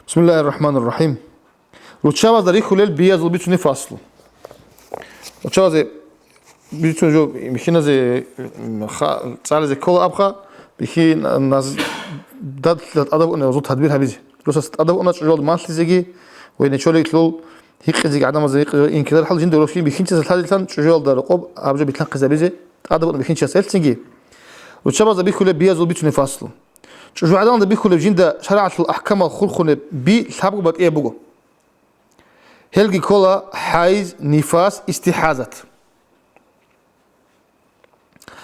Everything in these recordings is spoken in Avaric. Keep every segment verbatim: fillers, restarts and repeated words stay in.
Бисмиллагьир рахӀманир рахӀим. Руччабазда рихьулел биязул бицунеб фаслу. Руччабазе бицун жо михьиназе, м, ха-, цӀализе ккола абха, бихьи на-, наз-, дад-, дад тӀадаб уна гьезул тадбир гьабизе. Росас тӀадаб уна чӀужуялда малъизеги ва нечолеглъул гьикъизеги, гӀадамазда гьикъизе инкилар хӀал жинда росин бихьинчиясда лъазилъан чӀужуялда рокъоб гьаб жо билъанхъизабизе тӀадаб уна бихьинчияс гьелцинги. Руччабазда бихьулеб биязул бицунеб фаслу. ЧӀужугӀаданалда бихьулеб жинда шаригӀаталъул ахӀкамал хурхунеб би лъабго батӀияб буго. Гьелги ккола хӀайз, нифас, истихӀазат.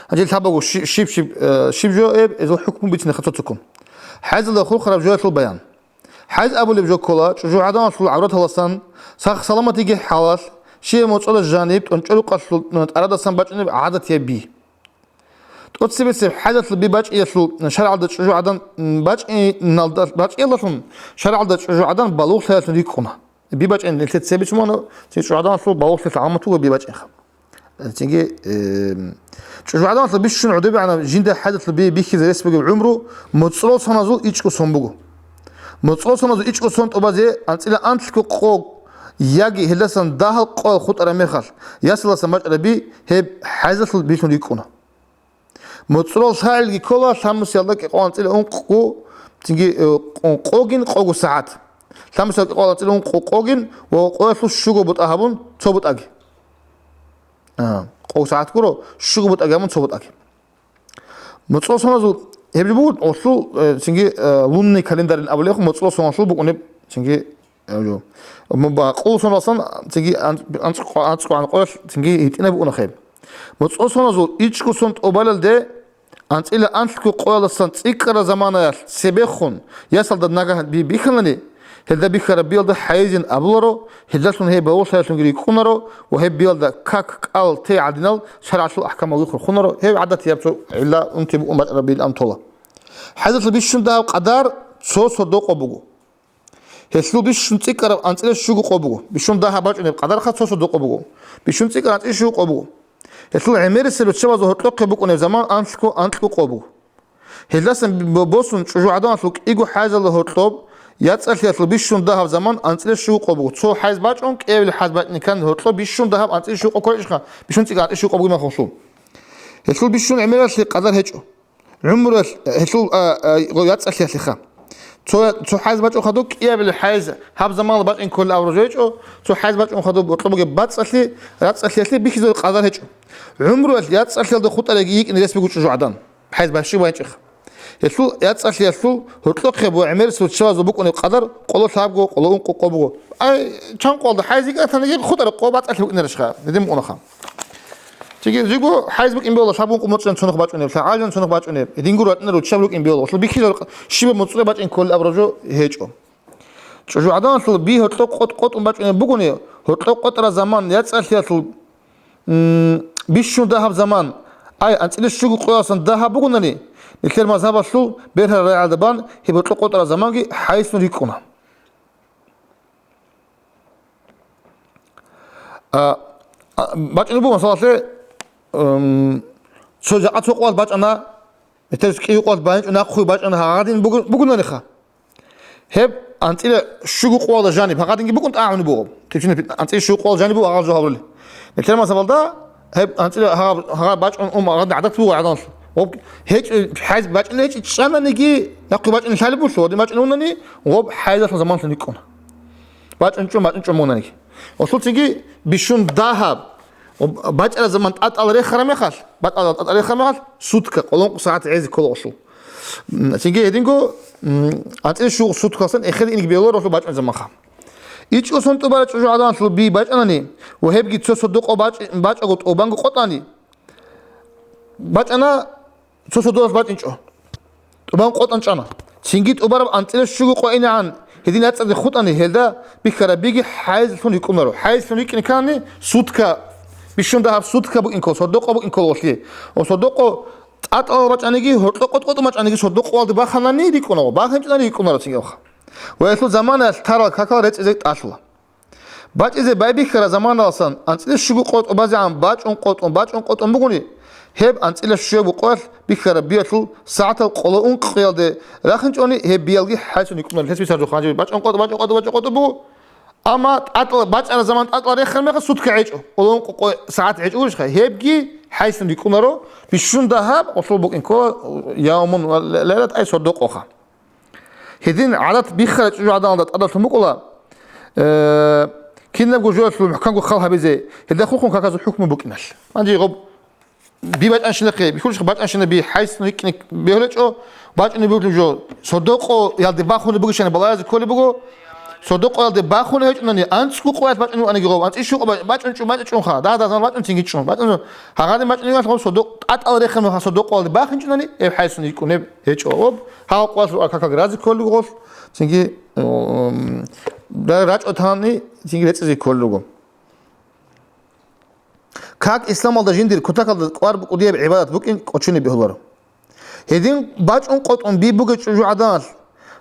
Гьанже лъабаго щи-, щиб-щиб, э, щиб жо эб, гьезул хӀукму бицинеха цо-цоккун. ХӀайзалда хурхараб жоялъул баян. ХӀайз абулеб жо ккола чӀужугӀаданалъул гӀавраталасан сах-саламатиги хӀалалъ, щибаб моцӀалда жаниб тӀончӀерукъалъул тӀарадасан бачӀунеб гӀадатияб би. ТӀоцебесеб хӀайзалъул би бачӀиялъул шаргӀалда чӀужугӀадан бачӀиналда-, бачӀиялдалъун шаргӀалда чӀужугӀадан балугълъиялъун рикӀкӀуна. Би бачӀин нилъеца цебе чумана, цин чӀужугӀаданалъул балугълъиялъ гӀаламат буго би бачӀинха. Цинги, э, чӀужугӀаданалъул бищун гӀодобегӀанаб жинда хӀайзалъул би бихьизе рес бугеб гӀумру моцӀрол соназул ичӀго сон буго. МоцӀрол соназул ичӀго сон тӀубазе анцӀила анлъго къо яги гьелдасан дагьал къоял хутӀараб мехалъ, ясаласан бачӀараб би гьеб хӀайзалъул билъун рикӀкӀуна. МоцӀрол лъагӀелги ккола лъабмусиялда кӀикъоялда анцӀила ункъго, цинги, э, къо-, къогин къого сагӀат. Лъабмусиялда кӀикъоялда анцӀила ункъго къогин ва къоялъул щуго бутӀа гьабун цо бутӀаги. А, къого сагӀат гуро, щуго бутӀаги гьабун цо бутӀаги. МоцӀрол соназул гьеб жо буго, гьелъул, э, цинги, э, лунный календарин абулеб, моцӀрол соналъул букӀунеб, цинги, э, жо. М-, ба-, къул соналсан, цинги, анцӀ-, анцӀ-, анцӀ-, анцӀгоялъ, цинги, гьитӀинаб букӀуна хеб. МоцӀрол соназул ичӀго сон тӀубалелде анцӀила анлъго къоялдасан цӀикӀкӀараб заманаялъ цебехун ясалда нагагь би бихьанани, гьелда бихьараб биялда хӀайзин абуларо, гьелдалъун гьеб балугълъиялъунги рикӀкӀунаро ва гьеб биялда как, кӀал, тей гӀадинал шаргӀалъул ахӀкамалги хурхунаро, гьеб гӀадатияб цо гӀилла унти букӀун бачӀарабилан тола. ХӀайзалъул бищун дагьаб къадар цо сордо къо буго. Гьелъул бищун цӀикӀкӀараб анцӀила щуго къо буго. Бищун дагьаб бачӀунеб къадарха цо сордо къо буго. Бищун цӀикӀкӀараб анцӀила щуго къо буго. Гьелъул гӀемерисел руччабазул гьоркьохъеб букӀунеб заман анлъго анкьго къо буго. Гьелдасан б-, босун чӀужугӀаданалъул кӀиго хӀайзалда гьоркьоб яцӀцӀалъиялъул бищун дагьаб заман анцӀила щуго къо буго. Цо хӀайз бачӀун, кӀиабилеб хӀайз бачӀине ккани гьоркьоб бищун дагьаб анцӀила щуго къо кколечӀха, бищун цӀикӀкӀараб анцӀила щуго къо бугеб мехалъулъ. Гьелъул бищун гӀемералъе къадар гьечӀо. ГӀумруялъ гьелъул, а, а, яцӀцӀалъиялъеха. Цо, цо хӀайз бачӀун хадуб кӀиабилеб хӀайз гьаб заманалда бачӀин кколел абураб жо гьечӀо, цо хӀайз бачӀун хадуб гьоркьоб бугеб бацӀцӀалъи, яцӀцӀалъиялъе бихьизабулеб къадар гьечӀо. ГӀумруялъ яцӀцӀалъиялда хутӀарабги йикӀине рес буго чӀужугӀадан. ХӀайз бащи байчӀеха. Гьелъул яцӀцӀалъиялъул гьоркьохъеб ва гӀемерисел руччабазул букӀунеб къадар къоло лъабго, къоло ункъо къо буго. Ай, чан къоялда хӀайз йикӀаниги хутӀараб къо бацӀцӀалъи букӀинарищха, гьедин букӀунаха. Цинги жиго хӀайз букӀин бегьула лъабго ункъо моцӀ жан цонахъ бачӀунеб, лъагӀал жан цонахъ бачӀунеб, гьедин гуро гьатӀинаб руччаби букӀин бегьула. Гьелъул бихьизабулеб къа-, щибаб моцӀ бачӀин кколел абураб жо гьечӀо. ЧӀужугӀаданалъул би гьоркьоб къотӀ-къотӀун бачӀунеб бугони, гьоркьоб къотӀараб заман яцӀцӀалъиялъул, м, бищун дагьаб заман, ай, анцӀила щуго къоялдасан дагьаб бугонани, нилъер мазгьабалъул бергьараб рагӀиялда бан гьеб гьоркьоб къотӀараб заманги хӀайзлъун рикӀкӀуна. А, а, бачӀунеб буго, масалалъе, м, цо жакъа цо къоялда бачӀана, метерс кӀиго къоялда бачӀун нахъуй бачӀана гьагъадин буго-, бугонаниха. Гьеб анцӀила щуго къоялда жаниб гьагъадинги букӀун тӀагӀун буго. Течина пи-, анцӀила щуго къоялда жаниб буго гьагъал жо гьабурали. Нилъер мазгьабалда гьеб анцӀила гьагъа, гьагъа бачӀун ум гьагъадин гӀадат буго гӀадамалъ. Гъоб гьечӀо, хӀайз бачӀун гьечӀо чӀананиги, нахъуй бачӀун лъалеб буго, гьадин бачӀун унани, гъоб хӀайзалъул заманалъун рикӀкӀуна. БачӀун чӀун, бачӀун чӀун мунаниги. Гъолъул цинги бищун дагьаб, бачӀараб заман тӀатӀал рехараб мехалъ, бачӀараб тӀатӀал рехараб мехалъ, сутка, къоло ункъо сагӀат гӀезе ккола гъолъул. М, цинги гьединго, м, анцӀила щуго суткалдасан эхеде инги бегьуларо гъолъул бачӀун заманха. ИчӀго сон тӀубараб чӀужугӀаданалъул би бачӀанани ва гьебги цо сордо къо бачӀ-, бачӀого тӀубанго къотӀани, бачӀана, цо сордоялъ бачӀинчӀо. ТӀубан къотӀан чӀана. Цинги тӀубараб анцӀила щуго къо инегӀан гьедин яцӀцӀалъи хутӀани, гьелда бихьараб биги хӀайзлъун рикӀкӀунаро. ХӀайзлъун рикӀкӀине ккани сутка, бищун дагьаб сутка букӀин ккола, сордо къо букӀин ккола гъолъие. Ва сордо къо тӀатӀал бачӀаниги, гьоркьоб къотӀ-къотӀун бачӀаниги сордо къоялде баханани рикӀкӀунаро, баханчӀони рикӀкӀунаро цинги абха. Ва гьелъул заманаялъ тарал какал рецӀизе тӀалъула. БачӀизе байбихьараб заманалдасан анцӀила щуго къо тӀубазегӀан бачӀун-къотӀун, бачӀун-къотӀун бугони, гьеб анцӀила щуго къоялъ бихьараб биялъул сагӀатал къоло ункъиялде рахинчӀони, гьеб биялги хӀайсун рикӀкӀунаро. Гьес бицараб жоха, гьанже бачӀун-къотӀун, бачӀун-къотӀун, бачӀун-къотӀун буго. Амма тӀатӀала-, бачӀараб заман тӀатӀала рехараб мехалъ сутка гӀечӀо, къоло ункъо къо-, сагӀат гӀечӀо гурищха, гьебги хӀайсун рикӀкӀунаро, бищун дагьаб къолъул букӀин ккола, явмун ва лайлат, ай сордо къоха. Гьедин гӀадат биххараб чӀужугӀаданалда тӀадалъун букӀула, э, кинабго жоялъул мухӀканго хал гьабизе, гьелда хурхун каказул хӀукму букӀиналъ. Гьанже гъоб би бачӀанщинахъе, бихьулищха бачӀанщина би хӀайсун рикӀкӀине бегьулечӀо, бачӀунеб бугелъул жо, сордо къоялде бахунеб бугищани балагьазе кколеб буго, сордо къоялде бахунеб гьечӀунани, анцӀго къоялъ бачӀунеб букӀаниги гъоб, анцӀила щуго къо бачӀун чӀун, бачӀа чӀунха, дагь-дагь заман бачӀун цинги чӀун, бачӀун, гьагъадин бачӀунеб гъоб, сордо, тӀатӀал рехараб мехалъ сордо къоялде бахинчӀунани, гьеб хӀайсун рикӀкӀунеб гьечӀо гъоб, гьагъал къоялъ рукӀа какаги разе кколеб гъолъ, цинги, м, ра-, рачӀо тани, цинги рецӀизе кколел руго. Как исламалда жиндир кутакалда кӀвар кӀудияб гӀибадат букӀин кӀочунеб бегьуларо. Гьедин бачӀун-къотӀун би бугеб чӀужугӀаданалъ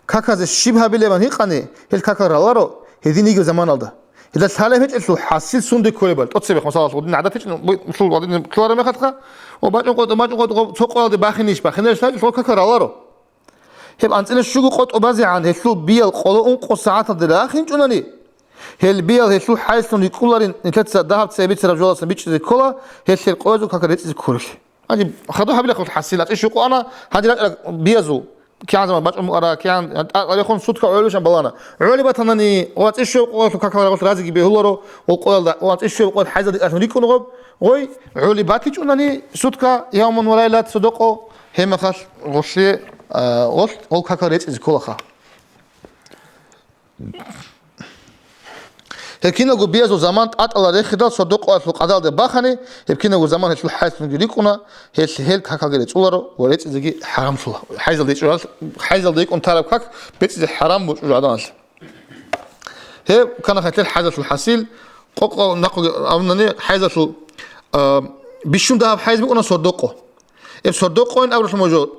каказе щиб гьабилебан гьикъани, гьел какал раларо гьедин йигеб заманалда. Гьелда лъалеб гьечӀелъул хӀасил сунде кколебали. ТӀоцебехъ, масала, гьадин гӀадат гьечӀин, бу-, лъул гьадин лъугьараб мехалъха, о, бачӀун-къотӀун, бачӀун-къотӀун, цо къоялде бахинищ, бахинарищ лъай, лъо какал раларо. Гьеб анцӀила щуго къо тӀубазегӀан гьелъул биял къоло ункъо сагӀаталде рахинчӀунани, гьел биял гьелъул хӀайсун рикӀкӀунарин, нилъеца дагьаб цебе бицараб жоялдасан бичӀчӀизе ккола, гьелъ гьел къоязул какал рецӀизе кколелъи. Гьанже хадуб гьабилахъул хӀасил, анцӀила щуго къо ана, гьанже ракӀараб биязул, кигӀан заман бачӀун букӀара, кигӀан тӀа-, тӀарихун сутка гӀолебищан балана. ГӀолеб батанани, анцӀила щуго къоялъул какал рагъулъ разиги бегьуларо, ва къоялда, анцӀила щуго къоялъ хӀайзалде тӀадалъун рикӀкӀун гъоб, гъой, гӀолеб батичӀунани сутка, явмун ва лайлат, сордо къо, гьеб мехалъ гъолъе, а, гъолъ, гъол какал рецӀизе кколаха. Гьеб киналго биязул заман тӀатӀала рехидал сордо къоялъул къадалде бахани, гьеб киналго заман гьелъул хӀайзлъунги рикӀкӀуна, гьелъ гьел какалги рецӀуларо ва рецӀизеги хӀарамлъула. ХӀайзалде ичӀо-, хӀайзалде икӀун тараб как бецӀизе хӀарам бу чӀужугӀаданалъ. Гьеб ккана хӀалъул хӀайзалъул хӀасил, къокъ нахъуги абунани хӀайзалъул, а, бищун дагьаб хӀайз букӀуна сордо къо. Гьеб сордо къойин абуралъун буго,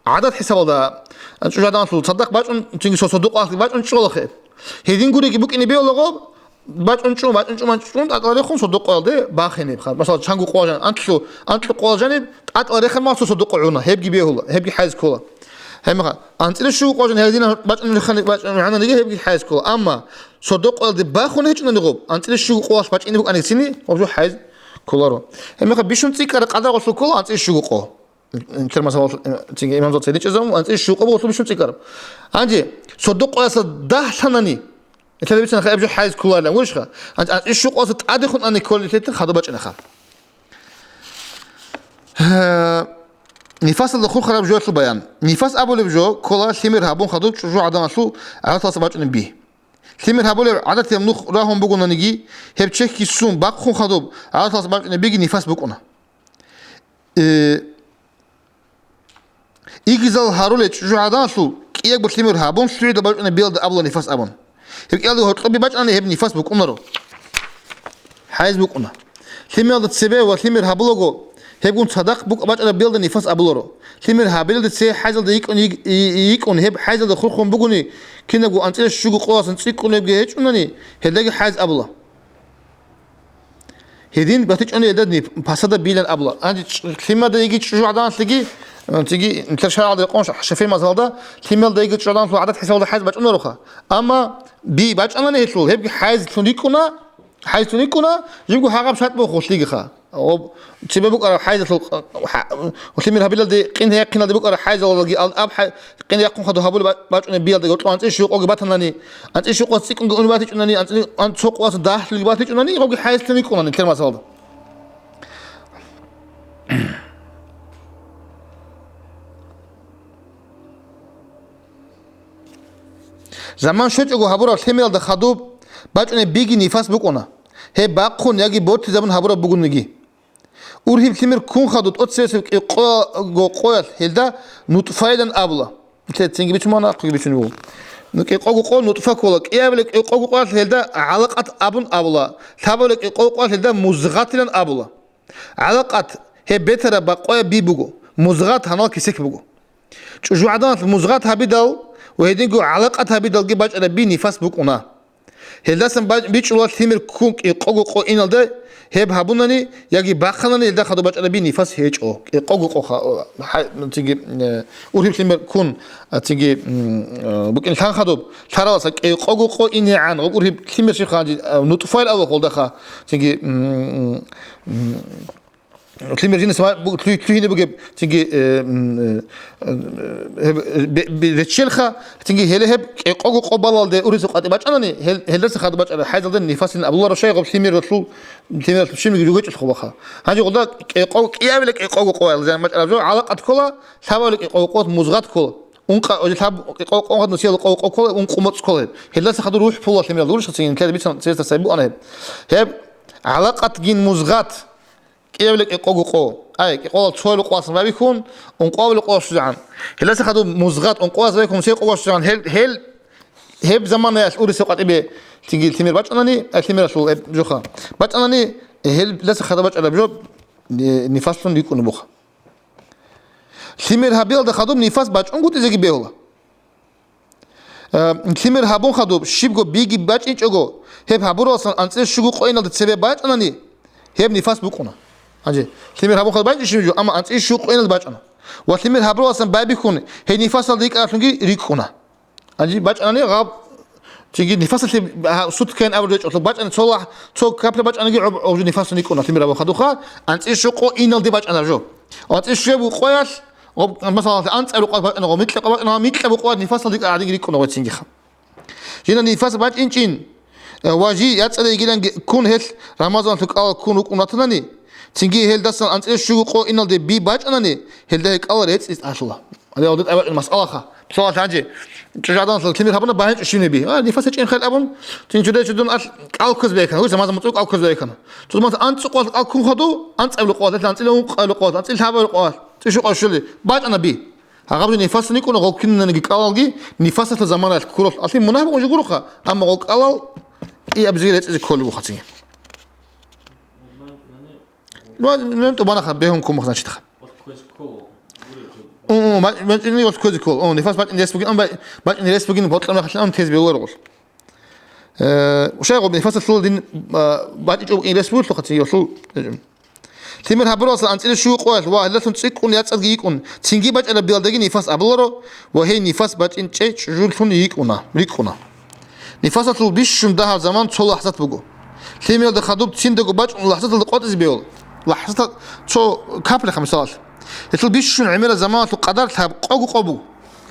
гӀадат хӀисабалда, чӀужугӀаданалъул цадахъ бачӀун, цинги сордо къо ахъи бачӀун чӀола хеб. Гьедин гуриги букӀине бегьулаго, бачӀун чӀун, бачӀун чӀун, бачӀун чӀун, тӀатӀала рехун сордо къоялде бахинеб ха. Масала, чанго къо жаниб, анкьлъу, анкьлъу къо жаниб, тӀатӀала рехун махсус сордо къо гӀуна, гьебги бегьула, гьебги хӀайз ккола. Гьебмехалъ, анцӀила щуго къо жан гьедин бачӀун рехани, бачӀун гӀунаниги гьебги хӀайз ккола. Амма сордо къоялде бахун гьечӀунани гъоб, анцӀила щуго къоялъ бачӀине букӀанигцини, гъоб жо хӀайз кколаро. Гьебмехалъ бищун цӀикӀкӀараб къадар гъолъул ккола анцӀила щуго къо. Нилъер масала, э, цинги имамзал цӀиличӀезабун, анцӀила щуго къо гъолъул бищун цӀикӀкӀараб. Гьанже сордо къоялъа дагь лъанани, нилъеда бицана хай гьеб жо хӀайз кколарилан гурищха. Гьанже анцӀила щуго къоялъа тӀадехун ани кколел нилъеда хадуб бачӀинаха. Э, нифасалда хурхараб жоялъул баян. Нифас абулеб жо ккола лъимер гьабун хадуб чӀужугӀаданалъул гӀадаталдаса бачӀунеб би. Лъимер гьабулеб гӀадатияб нух рагьун бугонаниги, гьеб чехьги ссун бахъун хадуб гӀадаталдаса бачӀунеб биги нифас букӀуна. Э, Игизал гьарулел чӀужугӀаданалъул кӀиябго лъимер гьабун лъугӀида бачӀунеб биялда абула нифас абун. Гьеб кӀиялда гьоркьоб би бачӀани гьеб нифас букӀунаро. ХӀайз букӀуна. Лъимералда цебе ва лъимер гьабулаго, гьебгун цадахъ букӀа бачӀараб биялда нифас абуларо. Лъимер гьабилалде цее хӀайзалда йикӀун йиг-, и-, и-, йикӀун гьеб хӀайзалда хурхун бугони, кинабго анцӀила щуго къоялдасан цӀикӀкӀунебги гьечӀунани, гьелдаги хӀайз абула. Гьедин батичӀони гьелда ниф-, пасада билан абула. Гьанже чӀ-, лъималда йиги чӀужугӀаданалъеги, э, цинги нилъер шаргӀалда рекъон ша-, ШафигӀи мазгьабалда лъималда йиги чӀужугӀаданалъул гӀадат хӀисабалда хӀайз бачӀунароха. Амма би бачӀанани гьелъул, гьебги хӀайзлъун рикӀкӀуна, хӀайзлъун рикӀкӀуна, жибго гьагъаб шартӀ буго хъулъигиха. Ва цебе букӀараб хӀайзалъул, ха-, лъимер гьабилалде къин гьяхъиналде букӀараб хӀайзалги ал-, аб хӀай-, къин рахъун хадуб гьабулеб ба-, бачӀунеб биялдаги гьоркьоб анцӀила щуго къоги батанани, анцӀила щуго къоялъ цӀикӀкӀунги уни батичӀунани, анцӀила ан-, цо къоялъ дагьлъулги батичӀунани, гъобги хӀайзлъун рикӀкӀуна нилъер масалда. Заман щвечӀого гьабураб лъимералда хадуб бачӀунеб биги нифас букӀуна, гьеб бахъун яги бортизабун гьабураб бугониги. Ургьиб лъимер ккун хадуб тӀоцебесеб кӀикъого къоялъ гьелда нутӀфайилан абула. Нилъеда цинги бицун бана, ахъуги бицунеб буго. Ну, кӀикъого къо нутӀфа ккола, кӀиабилеб кӀикъого къоялъ гьелда гӀалакъат абун абула, лъабабилеб кӀикъого къоялъ гьелда музгъатилан абула. ГӀалакъат гьеб бетараб бакъояб би буго, музгъат гьанал кесек буго. ЧӀужугӀаданалъ музгъат гьабидал ва гьединго гӀалакъат гьабидалги бачӀараб би нифас букӀуна. Гьелдасан бай-, бичӀчӀула лъимер ккун кӀикъого къо иналде, гьеб гьабунани яги бахъанани гьелда хадуб бачӀараби нифас гьечӀо. КӀикъого къо ха-, хӀай-, цинги, э, ургьиб лъимер ккун, а, цинги, м, э, букӀин лъан хадуб, лъараваса кӀикъого къо инегӀан, гъоб ургьиб лъимер щиб ханжи, а, нутӀфайл авал холдаха, цинги, м, м, Лъимер жинас ва бу-, лъуй-, лъугьине бугеб, цинги, э, м, э, э, гьеб, э, бе-, бе-, реччелха, цинги гьеле гьеб кӀикъого къо балалде ургьиса къватӀи бачӀанани, гьел-, гьелдаса хадуб бачӀараб хӀайзалда нифасин абуларо щай гъаб лъимералъул, лъимералъул щибниги ругечӀелъ хъубаха. Гьанже гъолда кӀикъого, кӀиябила кӀикъого къоял жан бачӀараб жо гӀалакъат ккола, лъабабила кӀикъого къо музгъат ккола. Ункъа-, лъаб-, кӀикъого къо гьадин нусиялда кӀикъого къо ккола, ункъ умацӀ ккола гьеб. Гьелдаса хадуб рухӀ пула лъимералда ургьиса цинги нилъеда бицан цересда цайбу ана гьеб. Гьеб гӀалакъатгин музгъат. КӀиябила кӀикъого къо. Ай, кӀикъоялъ цояб къоялъ бабихьун, ункъояб къоялъ щвезегӀан. Гьелдаса хадуб музгъат ункъоялъ бабихьун, цояб къоялъ щвезегӀан. Гьел, гьел, гьеб заманаялъ ургьиса къватӀи бе-, цинги лъимер бачӀанани, ай, лъимералъул гьеб жоха. БачӀанани, гьелдаса хадуб бачӀараб жо, э, нифаслъун рикӀкӀунеб буха. Лъимер гьабиялда хадуб нифас бачӀунгутӀизеги бегьула. Э, лъимер гьабун хадуб, щибго биги бачӀинчӀого, гьеб гьабуралсан анцӀила щуго къо иналде цебе бачӀанани, гьеб нифас букӀуна. Гьанже, лъимер гьабун хадуб бачӀинчӀищин жо, амма анцӀила щуго къо иналде бачӀана. Ва лъимер гьабуралсан байбихьун, гьей нифасалда йикӀаралъунги рикӀкӀуна. Гьанже бачӀанани гъаб, цинги нифасалъе гьа-, суткаин абураб речӀолъ бачӀани цо лагь, цо капля бачӀаниги гӀоб-, гӀоб жо нифасун йикӀуна, лъимер гьабун хадубха, анцӀила щуго къо иналде бачӀана жо. АнцӀила щуяб къоялъ, гъоб-, масалан, анцӀаб рукъалъ бачӀана гъо, микьаб къо бачӀана, микьаб къоялъ нифасалда йикӀаралъунги рикӀкӀуна гъой цинги. Жинда нифас бачӀинчӀин, э, ва жий яцӀарай йигилан ккун гьелъ Рамазаналъул кӀалал ккун рукӀун ратанани, цинги гьелдасан анцӀила щуго къо иналде би бачӀанани, гьелда гьеб кӀалал рецӀизе тӀалъула. Гьале гьалда тӀабачӀун масъалаха. Мисалалъ, гьанже чӀужугӀаданалъ лъимер гьабуна багьанчӀо щибниги. А, нифас гьечӀин хъел абун, цин чуде-чудун алъ кӀал кквезе бекана. Гьуса маза муцӀу кӀал кквезе бекана. Цо маса анцӀу къоялъ кӀал ккун хадуб, анцӀабилу къоялъ, анцӀила ункъабилу къоялъ, анцӀила лъабабилу къоялъ, цӀишукъа щули. БачӀана би. Гьагъаб жо нифасун йикӀуна гъол кинаниги кӀалалги, нифасалъа заманаялъ ккуралъ. Алъи мунагь букӀун жо гуроха, амма гъол кӀалал кӀиабизе рецӀизе кколеб буха цинги. Ну, ну, тӀубанаха, бегьун кумах, значит, ха. О, о, ма-, мачӀини ва кквезе ккол. О, нифас бачӀин рес бугин, ам ба-, бачӀин рес бугин, бокьа мехалъ ам тез бегьулар гъол. Э, ушай гъоб нифасалъул дин, а, бачӀичӀо букӀин рес бугелъул хъаци йолъул. Лъимер гьабуралса анцӀила щуго къоялъ ва гьелдалъун цӀикӀкӀун яцӀарги йикӀун, цинги бачӀараб биялдаги нифас абуларо ва гьей нифас бачӀинчӀей чӀужулъун йикӀуна, рикӀкӀуна. Нифасалъул бищун дагьаб заман цо лахӀзат буго. Лъимералда хадуб циндаго бачӀун лахӀзаталда къотӀизе бегьула. ЛахӀзатал цо капляха мисалалъ. Гьелъул бищун гӀемераб заманалъул къадар лъабкъого къо буго.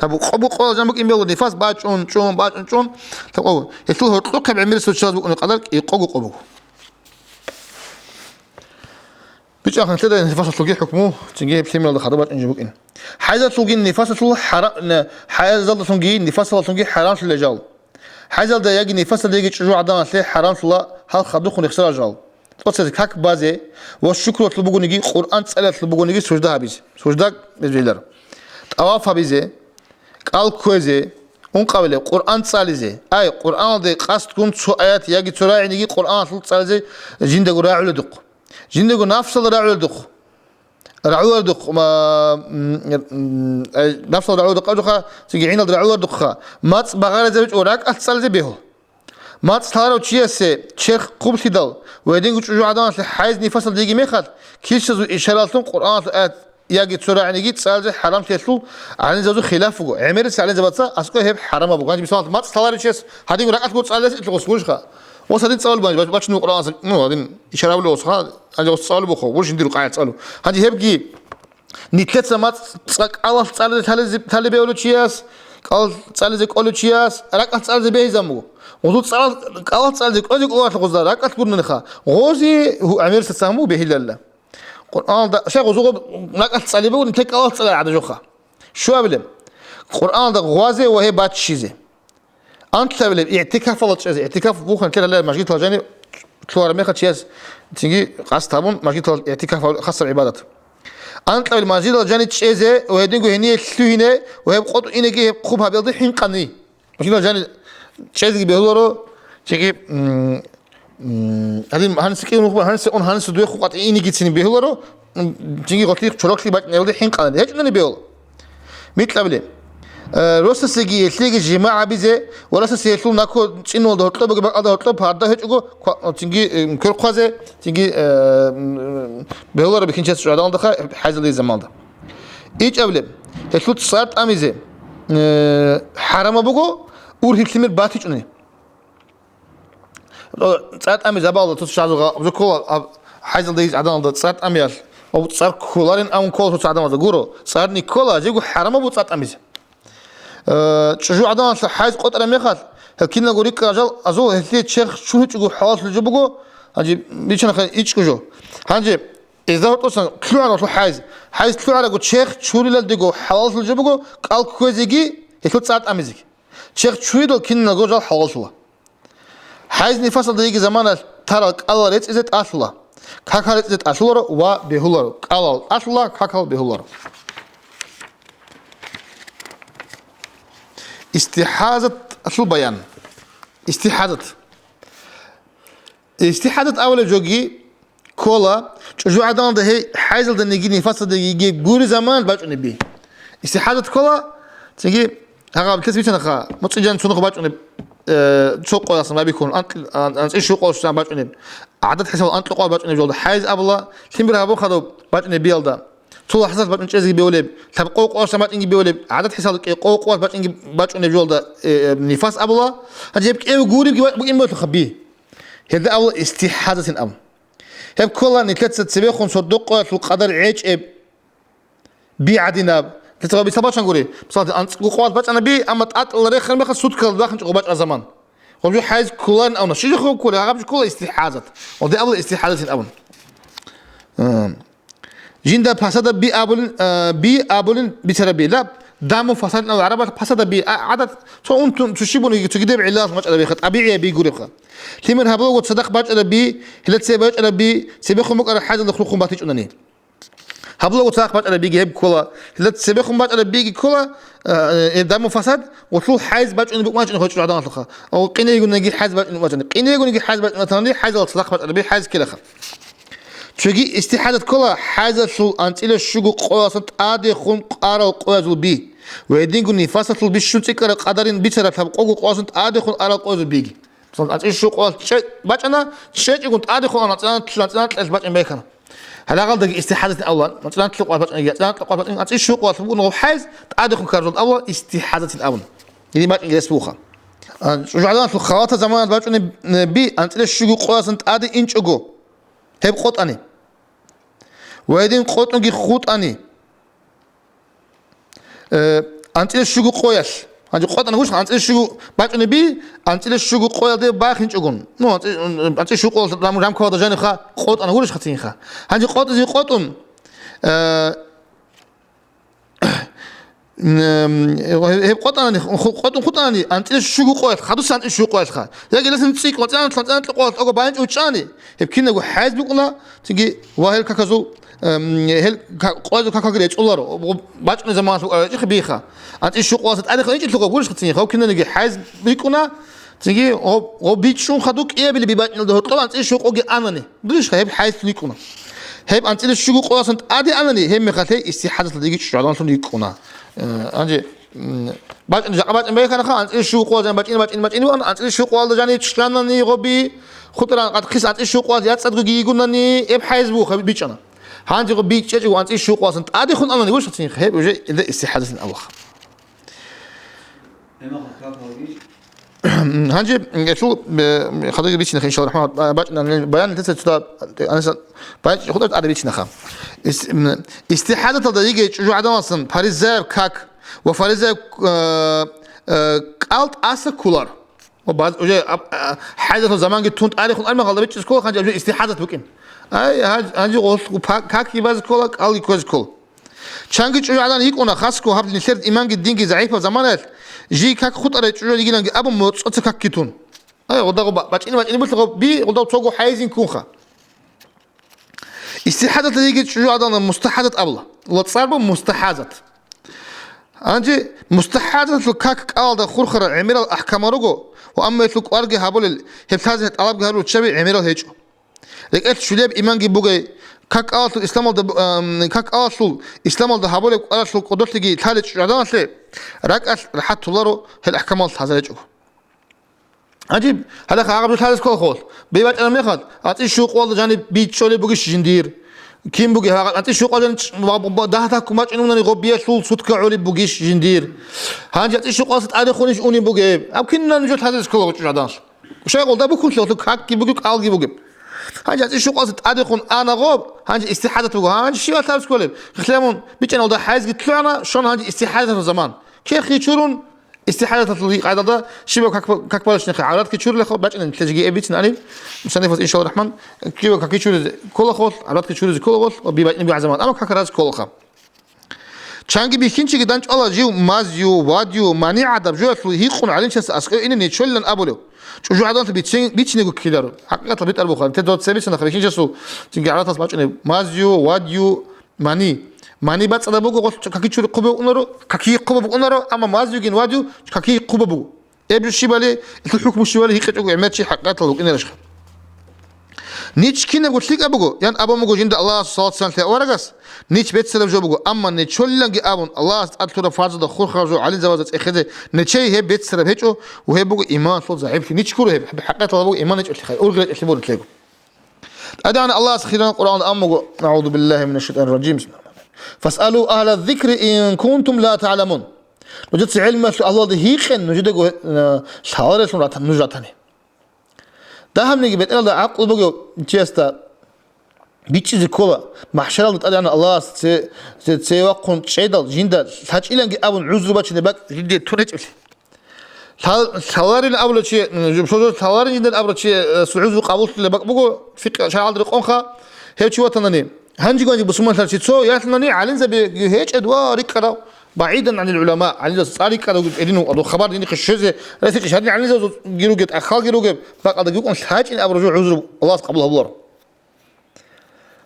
Лъабкъого къоялъ жан букӀин бегьула нифас бачӀун, чӀун, бачӀун, чӀун, лъабкъого. Гьелъул гьоркьохъеб гӀемерисев чияз букӀунеб къадар кӀикъого къо буго. БичӀахъе нилъеда нифасалъулги хӀукму, цинги гьеб лъимералда хадуб бачӀинчӀеб букӀин. ХӀайзалъулгин нифасалъул хӀара-, не, хӀайзалдалъунги нифасалдалъунги хӀарамлъила жал. ХӀайзалда яги нифасалда яги чӀужугӀаданалъе хӀарамлъула гьал хадубхъун рехсарал жал. ТӀоцазе как базе ва шукрулъул бугониги, Къуръан цӀалиялъул бугониги сужда гьабизе. Сужда безбилар. ТӀаваф гьабизе, кӀал кквезе, ункъабилеб Къуръан цӀализе. Ай, Къуръаналде къасдгун цо аят яги цо рагӀиниги Къуръаналъул цӀализе жиндаго рагӀуледухъ. Жиндаго нафсалда рагӀуледухъ. РагӀуларедухъ, ма, м, м, ай, нафсал рагӀуларедухъ абухъа, цинги гӀиналда рагӀуларедухъа, мацӀ багъаризе гьечӀо, ракӀалъ цӀализе бегьу. МацӀ лъаларав чиясе черх хъублъидал ва гьединго чӀужугӀаданалъе хӀайз нифасалда йигеб мехалъ, килсазул ишаралъун Къуръаналъул аят яги цо рагӀиниги цӀализе хӀарамлъиялъул гӀалимзабазул хилаф буго. ГӀемерисел гӀалимзабаца аскӀой гьеб хӀарамаб буго. Гьанже мисалалъ, мацӀ лъаларев чияс гьадинго ракӀалъ гуро цӀализе лъугьус гурищха? Ос гьадин цӀалулеб гьанже, бач-, бачунеб Къуръаналъ, ну, гьадин ишарабулев ос, гьа, гьанже ос цӀалулеб буго, гуро жиндир рукъаялъ цӀалу. Гьанже гьебги Нилъеца мацӀ цӀакъалалъ цӀализе лъализе, лъалеб бегьулев чияс, кӀал цӀализе кӀолев чияс, ракӀалъ цӀализе бегьизабун буго. Гъузул цӀалал-, кӀалалъ цӀализе кӀвезе кӀоларелъа гъузда, ракӀалъ гурнанихъа, гъози гьу-, гӀемерисеб цан буго бегьилалла. Къуръаналда, щай гъузул гъоб ракӀалъ цӀалеб буго, нилъер кӀалалъ цӀаларел гӀадаб жоха. Щуабилеб, Къуръаналда гъвазе ва гьеб баччизе. Анкьабилеб, игӀтикафалда чӀезе. ИгӀтикаф бухӀун ккела гьале мажгиталда жаниб лъугьараб мехалъ чияс цинги къасд гьабун, мажгиталда игӀтикаф гьабулеб хасаб гӀибадат. Анкьабилеб мажгиталда жаниб чӀезе ва гьединго гьение лъугьине ва гьеб къотӀун инеги гьеб хъуб гьабиялде хӀинкъани. Мажгиталда жаниб чӀезеги бегьуларо, цинги, м, М, гьадин гьаниса кӀиун вукъа, гьаниса ун, гьаниса дуе хъуб къватӀи инегицин бегьуларо, м, цинги гъотлъи чороклъи бачӀунелде хӀинкъалан. ГьечӀунани бегьула. Микьабиле. Э, росасеги гьелъеги жимагӀ гьабизе ва росасе гьелъул нако цӀинулда гьоркьоб бугеб бакӀалда гьоркьоб парда гьечӀого ква-, цинги, э, квер хъвазе, цинги, э, м, бегьуларо бихьинчияс чӀужугӀаданалдаха хӀайзалдайги заманалда. ИчӀабилеб, гьелъул цӀар тӀамизе, э, хӀарамаб буго ургьиб лъимер батичӀони. ЦӀар тӀамизе абула цо-цо гьаб-, гьаб-, ккола, аб-, хӀайзалдайги гӀаданалда цӀар тӀамиялъ, ва цӀар кколарин абун ккола цо-цо гӀадамазда, гуро, цӀар никкола, жего хӀарамаб буго цӀар тӀамизе. Э, чӀужугӀаданалъа хӀайз къотӀараб мехалъ, гьел киналго рикӀкӀарал жал азул гьелъие черх чуричӀого хӀалаллъулеб жо буго, гьанже биччанахъе ичӀго жо. Гьанже гьезда гьоркьосан лъугӀана гьелъул хӀайз. ХӀайз лъугӀарабго черх чурилалдего хӀалаллъулеб жо буго кӀал кквезеги, гьелъул цӀар тӀамизеги. Черх чуридал киналго жал хӀалаллъула. ХӀайз-нифасалда йиги заманалъ тарал кӀалал рецӀизе тӀалъула, какал рецӀизе тӀалъуларо ва бегьуларо, кӀалал тӀалъула, какал бегьуларо. Истихазаталъул баян. Истихазат. Истихазат абулеб жоги ккола, чӀужугӀаданалда гьей хӀайзалданиги нифасалданиги гури заман бачӀунеб би. Истихазат ккола, цинги гьагъаб лъес бицанаха, муцӀи жан цунухъ бачӀунеб, э, цо къоялъ бабихьун, анкь-, ан-, анцӀи щуго къоялъ бачӀунеб. ГӀадат хӀисабал анкьго къоялъ бачӀунеб жолда хӀайз абула, лъимер гьабун хадуб бачӀунеб биялда. Цо лахӀзат бачӀун чӀезеги бевулеб, лъабкъо къоялъ бачӀинги бевулеб, гӀадат хӀисабал кӀикъого къоялъ бачӀинги бачӀунеб жолда, э, э, нифас абула. Гьанже гьеб кӀеве гуребги букӀин болъухъа би. Гьелда абула истихазатин абун. Гьеб ккола нилъеца цебехун сордо-къоялъул къадар гӀечӀеб би гӀадинаб. Нилъеца гьаб мисал бачан гури. Мисалги, анцӀго къоялъ бачӀана би, амма тӀатӀала рехараб мехалъ суткалда бахинчӀого бачӀа заман. Гьаб жо хӀайз кколарин абуна. Щиб жо ккола? Гьаб жо ккола истихазат. Гьелде абула истихазатин абун. М. Жинда пасадаб би абулин, а, би абулин бицараб би. Лаб, даму фасадин абу гӀарабалъ пасадаб би. А, гӀадат, цо унтун, цо щиб буниги, цогидаб гӀиллалъ бачӀараб бихъа, тӀабигӀияб би гуребха. Лъимер гьабулаго цадахъ бачӀараб би, гьелда цебе бачӀараб би, цебехун букӀараб хӀайзалда хурхун батичӀунани. Гьабулаго цадахъ бачӀараб биги гьеб ккола, гьелда цебехун бачӀараб биги ккола, а, э, даму фасад, гъулъул хӀайз бачӀунеб букӀун бачӀунеб гьечӀо гӀадамалъухъа. Ва къинегунеги хӀайз бачӀунеб бачӀани. Къинегунеги хӀайз бачӀунатани, хӀайзал цадахъ бачӀараб би хӀайз ккелаха. Цоги истихадат ккола хӀайзалъул анцӀила щуго къоялъан тӀадехун къарал къоязул би ва гьединго нифасалъул бищун цӀикӀкӀараб къадарин бицараб лъабкъого къоялъан тӀадехун арал къоязул биги. Мисал, анцӀила щуго къоялъ чӀе-, бачӀана, чӀечӀегун тӀадехун анцӀила, анцӀила кьелъ бачӀин байхъана. Гьалагъалдаги истихадатин абула, анцӀила къоялъ бачӀинаги, анцӀила къоялъ бачӀин, анцӀила щуго къоялъ бугун гьаб хӀайз тӀадехун ккарал абула истихадатин абун. Гьедин бачӀин гьес буха. А, чӀужугӀаданалъул халатаб заманалъ бачӀунеб, э, би анцӀила щуго къоялъан тӀаде инчӀого. Гьеб къотӀани. Ва гьедин къотӀунги хутӀани. Э, анцӀила щуго къоялъ. Гьанже къотӀана гурищ, анцӀила щуго бачӀунеб би, анцӀила щуго къоялде бахинчӀогун. Ну, анцӀи-, анцӀила щуго къоялъ рам-, рамкалда жаниха, къотӀана гурищ хатинха. Гьанже къотӀизе къотӀун, э, М, гьеб къотӀанани, ху-, къотӀун хутӀанани, анцӀила щуго къоялъ, хадуса анцӀила щуго къоялъха. Яги ласан цӀикӀ, анцӀила, анцӀила къоялъ ого байнчӀо чӀани, гьеб кинаго хӀайз букӀуна, цинги ва гьел каказул, м, гьел ка-, къоязул какаги речӀоларо, бачӀунеб заманалъ букӀараб речӀихъе биха. АнцӀила щуго къоялъ тӀадехун инчӀелъухъа гурищха цинги, гьав кинаниги хӀайз бикӀуна, цинги гьоб, гьоб бичӀчӀун хадуб кӀиабилеб бачӀиналда гьоркьоб анцӀила щуго къоги анани. Дудешха, гьеб хӀайзлъун йикӀуна. Гьеб анцӀила щуго къоялъан тӀаде анани, гьеб мехалъ гьей истихадаталда йиги чӀужугӀаданалъун йикӀуна. Э, гьанже, м, бачӀин, жакъа бачӀин байханаха, анцӀила щуго къоялъ жаниб бачӀин, бачӀин, бачӀин, анцӀила щуго къоялда жаниб чӀанани гъоби, хутӀаран къад хис анцӀила щуго къоялъ яцӀцӀадгоги йигунани, гьеб хӀайз буха бичӀчӀана. Гьанже гъоби чӀечӀого анцӀила щуго къоялъан тӀадехун анани, гурищха цинги, гьеб уже илда истихадатин абуха. Гьанже гьелъул, э, хадуги ричинеха, иншалла рахман, а, бачӀинан баян лъеца цо, а, анса баян хутӀа тӀаде ричинеха. Ис-, м, истихадаталда йигей чӀужугӀаданалъан фаризаяб как ва фаризаяб, э, э, кӀал тӀаса кколар. Ва баз-, уже, а, а, хӀайзалъул заманги тун тӀадехун армагъалда бичӀчӀизе ккола, гьанже уже истихадат букӀин. Ай, гьанж-, гьанже гъолъ пак-, какги базе ккола, кӀалги кквезе ккола. Чанги чӀужугӀадан йикӀуна, хасго гьаб нилъер иманги динги загӀипаб заманаялъ, жий как хутӀарай чӀужугӀад йигиланги абун, моцӀоца какги тун. Ай, гъудагъу ба-, бачӀине-бачӀине булъа гъоб би, гъудав цого хӀайизин ккунха. Истихадаталда йиги чӀужугӀадан мустахадат абула. Ва цӀар буго мустахадат. Гьанже мустахадаталъул как кӀалалда хурхарал гӀемерал ахӀкамал руго, ва амма гьелъул кӀварги гьабулел, гьеб лъазе тӀалабги гьарурал чаби гӀемерал гьечӀо. РекӀелъ щулияб иманги бугей, Как алалъул исламалда, ам, как алалъул исламалда гьабулеб кӀваралъул кӀодолъиги лъалечӀо гӀаданалъе, ракӀалъ рахӀат толаро гьел ахӀкамал лъазаречӀого. ГӀажиб, гьале гьагъаб жо лъалес ккола хъулухъ. Бе бачӀараб мехалъ, анцӀи щукъуялда жаниб бичӀчӀулеб бугищ жиндир? Кин бугеб гьагъаб анцӀи щукъуялда жаниб дагь такку бачӀунеб гьунари гъоб биялъул сутка гӀолеб бугищ жиндир? Гьанже анцӀи щукъуялдаса тӀадехунищ унеб бугеб? Аб кинаб жо лъазарес ккола гъочӀо гӀаданалъ. Шайгъулда букунлъи гьалъул какги бугеб, кӀалги бугеб. Гьанже анцӀи щукъуялдаса тӀадехун ана гъоб, гьанже истихӀадат буго. Гьанже щиб лъабцӀ кколеб? Хилъамун бичӀчӀаналда хӀайзги лъугӀана, щвана гьанже истихӀадаталъул заман. Кехги чурун, истихӀадаталъул гьикъайдалда щибаб как-, как балачнихъе гӀавратги чурулехъо, бачӀинан лъезеги эбицин ани, мусаннифас, иншалла рахман, щибаб какги чуризе кколахъо, гӀавратги чуризе кколахъо, ва би бачӀинаб заман. Амма как раз кколаха. Чанги бихьинчиги данчӀвала жив мазю, вадю, манигӀадаб жоялъул гьикъун гӀалимчиясда аскӀове ине нечолилан абулев. ЧӀужугӀаданалъе бицин-, бицинего ккеларо. ХӀакъикъаталда битӀар бухъан. Те доцебицина хабихьинчиясул цинги гӀаратас бачӀунеб мазю, вадю, мани. Мани бацӀцӀадаб буго, гъолъ каки чури хъубаб букӀунаро, каки хъубаб букӀунаро, амма мазюгин вадю каки хъубаб буго. Эб жо щибали, гьелъул хӀукму щибали гьикъичӀого гӀемер чи хӀакъикъаталда вукӀинарищха? Нич кинабго лъикӀаб буго, ян абун буго жинда Аллагьасул салат-салам лъеяв аварагас, нич беццараб жо буго, амма нечолиланги абун, Аллагьас тӀад лъураб фарзалда хурхараб жо гӀалимзабазда цӀехезе нечей гьеб беццараб гьечӀо, ва гьеб буго иманалъул загӀиплъи. Нич гуро гьеб, хӀакъикъаталда буго иман гьечӀолъи, ургъел гьечӀолъи буго нилъего. ТӀадегӀанав Аллагьас хиран Къуръан амуго, أعوذ بالله من الشيطان الرجيم. فاسألوا أهل الذكر إن كنتم لا تعلمون. Нужеца гӀелмуялъул агьлуялда гьикъе, нужедаго, э, лъаларелъун ратан-, нуж ратани. Дагьабниги бетӀералда гӀакълу бугев чиясда бичӀчӀизе ккола, махӀшаралда тӀадегӀанав Аллагьас це-, це-, цеве вахъун чӀедал жинда лъачӀиланги абун гӀузру бачине бакӀ жиндие тун гьечӀеблъи. Лъал-, лъаларин абула чи, м, жо-, жо-, лъаларин жиндан абула чи, э, су гӀузру къабуллъулеб бакӀ буго, фикъ-, шаргӀалда рекъонха, гьев чи ватанани. Гьанжего-гьанже бусурманлъарав чи цо ялъунани гӀалимзаби гьечӀеб ва рикӀкӀарав, بعيدا عن العلماء, гӀалимзабаз цӀар рикӀкӀарав гӀелин вукӀарав, хабар динихъе щвезе ресихъе щадин гӀалимзабазул гируге, тӀахьалги ругеб, бакӀалдаги вукӀун лъачӀин абураб жо гӀузру Аллагьас къабул гьабуларо.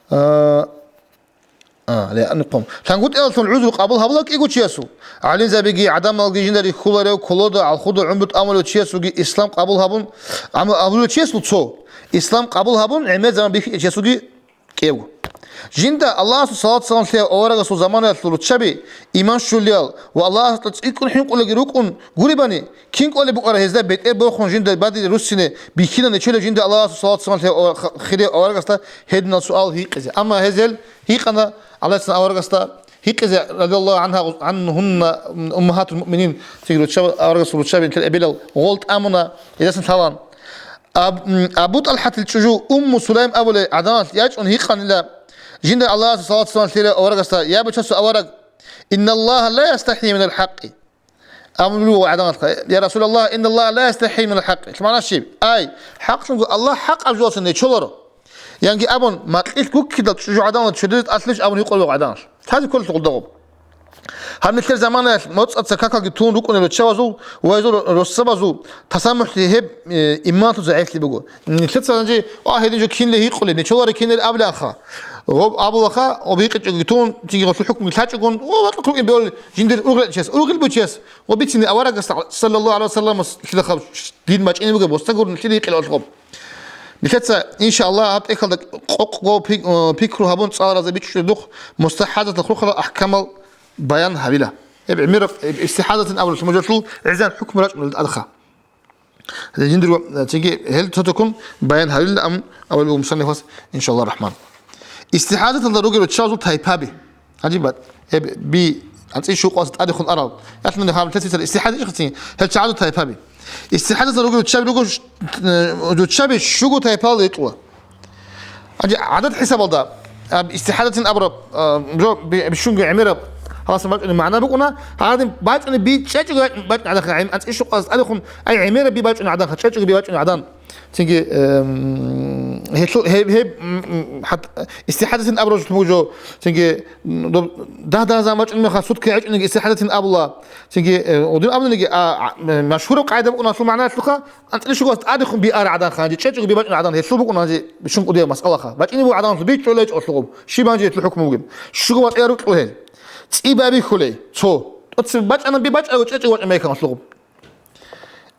А, а, ле, анукъом. ЛъангутӀиялъун гӀузру къабул гьабула кӀиго чиясул. ГӀалимзабиги, гӀадамалги жинда рихьуларев, кколода, алхуда гӀумру тӀамулев чиясулги ислам къабул гьабун, гӀамал гьабулев чиясул цо. Ислам къабул гьабун, гӀемер заман бихьичӀев чиясулги кӀиявго. Жинда Аллагьасул салат-салам лъеяв аварагасул заманаялъул руччаби иман щулиял ва Аллагьасда цӀикӀкӀун хӀинкъулаги рукӀун гуребани, кин кӀолеб букӀара гьезда бетӀер борхун жинда бадире руссине бихьина нечолев жинда Аллагьасул салат-салам лъеяв ава-, х-, хирияв аварагасда гьединал суал гьикъизе. Амма гьез гьел гьикъана, гӀалайгьиссалам, аварагасда гьикъизе, радияллагьу гӀангьа-, гӀангьунна, уммагьатул муъминин, цинги руччаб-, аварагасул руччаби нилъер эбелал гъол тӀамуна, гьедасан лъалан. Аб-, м, Абу ТӀалхӀатил чӀужу Умму Сулайм абулей гӀаданалъ ячӀун гьикъанила жинда Аллагьасул салат-салам лъеяв аварагасда: «Я бечасул авараг, инналлагьа ла ястахӀи минал хӀакъи». Абулеб буго гӀаданалъха: «Я Расулаллагь, инналлагьа ла ястахӀи минал хӀакъи». МагӀна щиб? Ай, хӀакълъунго Аллагь хӀакъаб жоялъун нечоларо. Янги абун, макьилъ гуккидал чӀужугӀаданалда чедуризе тӀалъилищ абун гьикъулеб буго гӀаданалъ. Лъазе кколелъул гъолда гъоб. Гьаб нилъер заманаялъ моцӀаца какалги тун рукӀунел руччабазул ва гьезул росабазул тасамухӀлъи гьеб, э, иманалъул загӀиплъи буго. Нилъеца гьанже, а, гьедин жо кинле гьикъулеб, нечоларе кинле абиланха. Гъоб абулаха, гъоб гьикъичӀоги тун, цинги гъолъул хӀукмуги лъачӀогун, о, вакьа рукӀин беоли жиндир ургъел чияс, ургъел бу чияс, гъоб бицини аварагасда, саллаллагьу гӀалайгьи ва салламас, лъидахъаб дин бачӀине бугеб, босда гурони лъида гьикъила гъолъ гъоб. Нилъеца, иншааллагь, гьаб тӀехьалда къокъго пик-, э, пикру гьабун, цӀаларазе бичӀчӀуледухъ мустахӀадатал хурхарал ахӀкамал баян гьабила. Гьеб гӀемераб, гьеб истихӀадатин абуралъул мужалъул гӀезегӀан хӀукму рачӀунел адха. Жиндирго, э, цинги гьел цо-цоккун баян гьабилилан абулеб буго мусаннифас, иншааллагь рахман. ИстихӀадаталда ругел руччабазул тайпаби. ГӀажибат. Гьеб би анцӀи щукъуялдаса тӀадехун арал. Ялъуни гьаб лъецӀицара истихӀада ишхъцин, гьел чагӀазул тайпаби. ИстихӀадаталда ругел руччаби руго щ-, э, руччаби щуго тайпалда рикьула. Гьанже гӀадат хӀисабалда, а, истихӀадатин абураб, а, жо би-, бищунго гӀемераб, гьаласан бачӀунеб магӀна букӀуна, гьадин бачӀунеб би чӀечӀого бачӀунеб гӀадан, гӀем-, анцӀи щукъуялдаса тӀадехун, ай, гӀемераб би бачӀунеб гӀадан, чӀечӀого би бачӀунеб гӀадан. Цинги, эм, гьелъу-, гьеб, гьеб, м, м, хӀат-, истихӀадатин абураб жо буго жо, цинги, м, доб-, дагь-дагь заман бачӀунеб мехалъ суткаги гьечӀониги истихӀадатин абула. Цинги, э, гъудин абуниги, а, а, м, машгьураб къагӀида букӀуна гьалъул магӀна гьелъулха, анцӀила щуго тӀадехун би ара гӀадан гьанже, чӀечӀого би бачӀунеб гӀадан гьелъул букӀуна гьанже бищун кӀудияб масъалаха. БачӀине буго гӀадан гьелъул, бичӀчӀулей чӀолъугъуб. Щиб гьанже гьелъул хӀукму бугеб? Щуго батӀияб рукьулей, цо. ТӀоцебе бачӀана би бачӀаго, чӀечӀого бачӀа мехалъ гьелъулгъуб.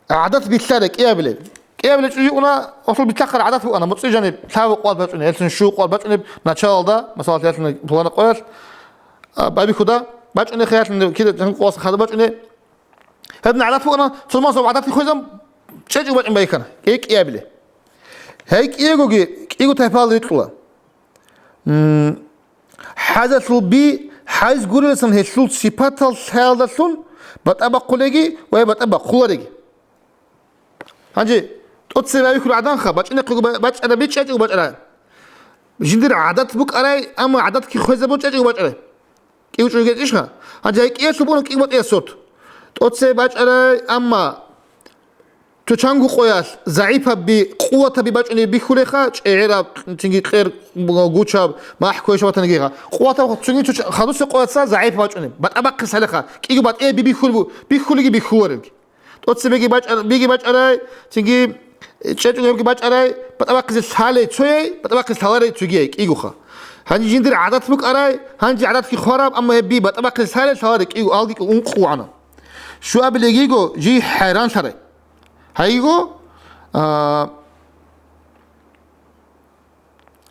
ГӀадат билълъарай кӀиабилеб. КӀиабилеб чӀужу уна, гьелъул битӀахъал гӀадат букӀана, муцӀи жаниб лъабаб къоялъ бачӀунеб, гьелъин щуго къоялъ бачӀунеб, началалда, масала, гьелъин пулана къоялъ, а, байбихьуда, бачӀунехъе гьелъин кида жаниб къоялъ хадуб бачӀунеб. Гьеб гӀадат букӀана, цо маса гӀадатги хвезабун, чӀечӀого бачӀун байбихьана, кӀи-, кӀиабилеб. Гьей кӀиягоги, кӀиго тайпаялда рикьула. М, хӀайзалъул би, хӀайз гуреласан гьелъул сипатал лъаялдалъун батӀа бахъулеги ва батӀа бахъулареги. Гьанже тӀоцебе байбихьулев гӀаданха, бачӀинехъего ба-, бачӀарай, бичӀчӀичӀого бачӀарай. Жиндир гӀадат букӀарай, амма гӀадатги хвезабун чӀечӀого бачӀарай. КӀиго чӀужу гьечӀищха? Гьанже гьей кӀиялъул буго кӀиго батӀияб сорт. ТӀоцебе бачӀарай, амма цо чанго къоялъ загӀипаби, къуватаби бачӀунеб бихьулеха, чӀегӀераб, цинги кьер гучаб, махӀ кквей шабатанигиха. Къуватаб цинги цо ча-, хадусеб къоялъ загӀипаб бачӀунеб, батӀа бахъизе лъалеха, кӀиго батӀияб би бихьулеб-, бихьулеги бихьуларелги. ТӀоцебеги бачӀар-, биги бачӀарай, цинги чӀечӀого гьебги бачӀарай, батӀа бахъизе лъалей цояй, батӀа бахъизе лъаларей цогияй, кӀигоха. Гьанже жиндир гӀадат букӀарай, гьанже гӀадатги хвараб, амма гьеб би батӀа бахъизе лъалей лъаларей кӀиго, алги ункъо вугӀана. Щуабилегиго жий хӀайранлъарай. Гьайго, а,